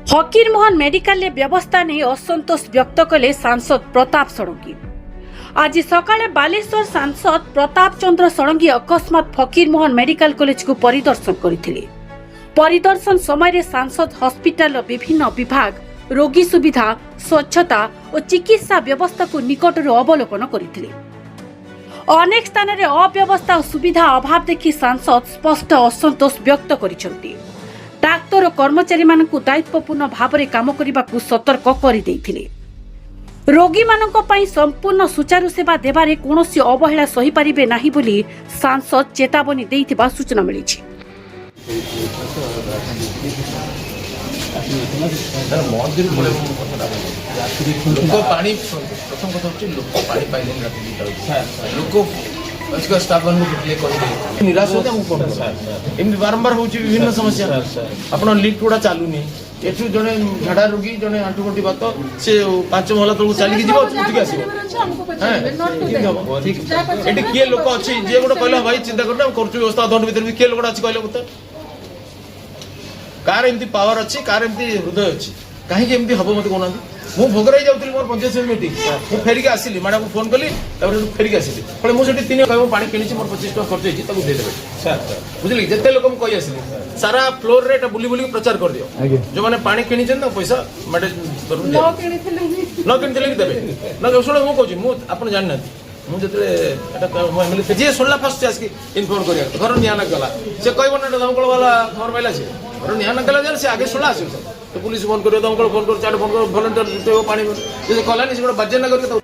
ଫକୀରମୋହନ ମେଡିକାଲରେ ବ୍ୟବସ୍ଥା ନେଇ ଅସନ୍ତୋଷ ବ୍ୟକ୍ତ କଲେ ସାଂସଦ ପ୍ରତାପ ଷଡ଼ଙ୍ଗୀ। ଆଜି ସକାଳେ ବାଲେଶ୍ୱର ସାଂସଦ ପ୍ରତାପ ଚନ୍ଦ୍ର ଷଡ଼ଙ୍ଗୀ ଅକସ୍ମାତ ଫକୀରମୋହନ ମେଡିକାଲ କଲେଜକୁ ପରିଦର୍ଶନ କରିଥିଲେ। ପରିଦର୍ଶନ ସମୟରେ ସାଂସଦ ହସ୍ପିଟାଲର ବିଭିନ୍ନ ବିଭାଗ, ରୋଗୀ ସୁବିଧା, ସ୍ୱଚ୍ଛତା ଓ ଚିକିତ୍ସା ବ୍ୟବସ୍ଥାକୁ ନିକଟରୁ ଅବଲୋକନ କରିଥିଲେ। ଅନେକ ସ୍ଥାନରେ ଅବ୍ୟବସ୍ଥା ଓ ସୁବିଧା ଅଭାବ ଦେଖି ସାଂସଦ ସ୍ପଷ୍ଟ ଅସନ୍ତୋଷ ବ୍ୟକ୍ତ କରିଛନ୍ତି। ଡାକ୍ତର ଓ କର୍ମଚାରୀମାନଙ୍କୁ ଦାୟିତ୍ୱପୂର୍ଣ୍ଣ ଭାବରେ କାମ କରିବାକୁ ସତର୍କ କରିଦେଇଥିଲେ। ରୋଗୀମାନଙ୍କ ପାଇଁ ସମ୍ପୂର୍ଣ୍ଣ ସୁଚାରୁ ସେବା ଦେବାରେ କୌଣସି ଅବହେଳା ସହିପାରିବେ ନାହିଁ ବୋଲି ସାଂସଦ ଚେତାବନୀ ଦେଇଥିବା ସୂଚନା ମିଳିଛି। ମନ୍ଦିର ପଳେଇବ ମୋ କଥାଟା। ଲୋକ ପାଣି, ପ୍ରଥମ କଥା ହେଉଛି ଲୋକ ପାଣି ପାଇଲେନି ରାତି 2ଟା ବେଳକୁ। ଲୋକ ଷ୍ଟାଫ୍ ମାନଙ୍କୁ ଭେଟିଲେ, କହିଲେ, ନିରାଶ ହୁଅନ୍ତି, ଆମକୁ ଫୋନ୍ କଲେ। ଏମିତି ବାରମ୍ବାର ହେଉଛି ବିଭିନ୍ନ ସମସ୍ୟା। ଆପଣ ଲିଫ୍ଟ ଗୁଡ଼ା ଚାଲୁନି। ଏଠୁ ଜଣେ ଝାଡ଼ା ରୋଗୀ, ଜଣେ ଆଣ୍ଠୁ ଗଣ୍ଠି ବାତ, ସେ ପାଞ୍ଚ ମହଲା ତଳକୁ ଚାଲିକି ଯିବ, ଉଠିକି ଆସିବ। କେମିତି ହବ? ଏଠି କିଏ ଲୋକ ଅଛି ଯିଏ ଗୋଟେ କହିଲା, ଭାଇ, ଚିନ୍ତା କରୁନା, ଆମେ କରୁଛୁ ବ୍ୟବସ୍ଥା ଅଧଘଣ୍ଟା ଭିତରେ ବି? କିଏ ଲୋକଟା ଅଛି କହିଲେ ମତେ? କାହାର ଏମିତି ପାୱାର ଅଛି? କାହାର ଏମିତି ହୃଦୟ ଅଛି? କାହିଁକି ଏମିତି ହବ, ମତେ କହୁନାହାନ୍ତି। ମୁଁ ଭୋଗରାଇ ଯାଉଥିଲି, ମୋର ପଞ୍ଚାୟତ ସମିତି ମିଟିଂ। ମୁଁ ଫେରିକି ଆସିଲି, ମ୍ୟାଡ଼ାମକୁ ଫୋନ କଲି, ତାପରେ ସେଠୁ ଫେରିକି ଆସିଲି। ଫଳେ ମୁଁ ସେଠି ତିନି କହିବ, ପାଣି କିଣିଛି, ମୋର 25 ଟଙ୍କା ଖର୍ଚ୍ଚ ହେଇଛି, ତାକୁ ଦେଇଦେବେ। ବୁଝିଲେ କି? ଯେତେ ଲୋକ ମୁଁ କହି ଆସିଲି, ସାରା ଫ୍ଲୋରରେ ଏଟା ବୁଲି ବୁଲିକି ପ୍ରଚାର କରିଦିଅ। ଯୋଉମାନେ ପାଣି କିଣିଛନ୍ତି, ତାଙ୍କ ପଇସା ମ୍ୟାନେଜ ନ କିଣିଥିଲେ ବି ଦେବେ। ନ ଶୁଣ, ମୁଁ କହୁଛି, ମୁଁ ଆପଣ ଜାଣିନାହାନ୍ତି। ମୁଁ ଯେତେବେଳେ ଏଟା ମୁଁ ଏମଏଲଏ, ଯିଏ ଶୁଣିଲା ଫାଷ୍ଟ ଆସିକି ଇନଫର୍ମ କରିବା। ଘର ନିଆଁ ଲାଗିଗଲା, ସେ କହିବ ନା ଏଟା ଦମକଳ ବାଲା ଖବର ପାଇଲା? ସେ ଘର ନିଆଁ ଲାଗିଗଲା ଯେ ସେ ଆଗେ ଶୁଣିଲା, ଆସିବ ତ ପୁଲିସ ଫୋନ କରିବ, ଦମକଳ ଫୋନ କରିବ, ଚାରିଟା ଫୋନ କରିବ, ଭଲେଣ୍ଟିୟର ଜୁଟେଇବ, ପାଣି। ସେ କଲାନି, ସେ ଗୋଟେ ବାଜ୍ୟ ନା କରିକି ତାକୁ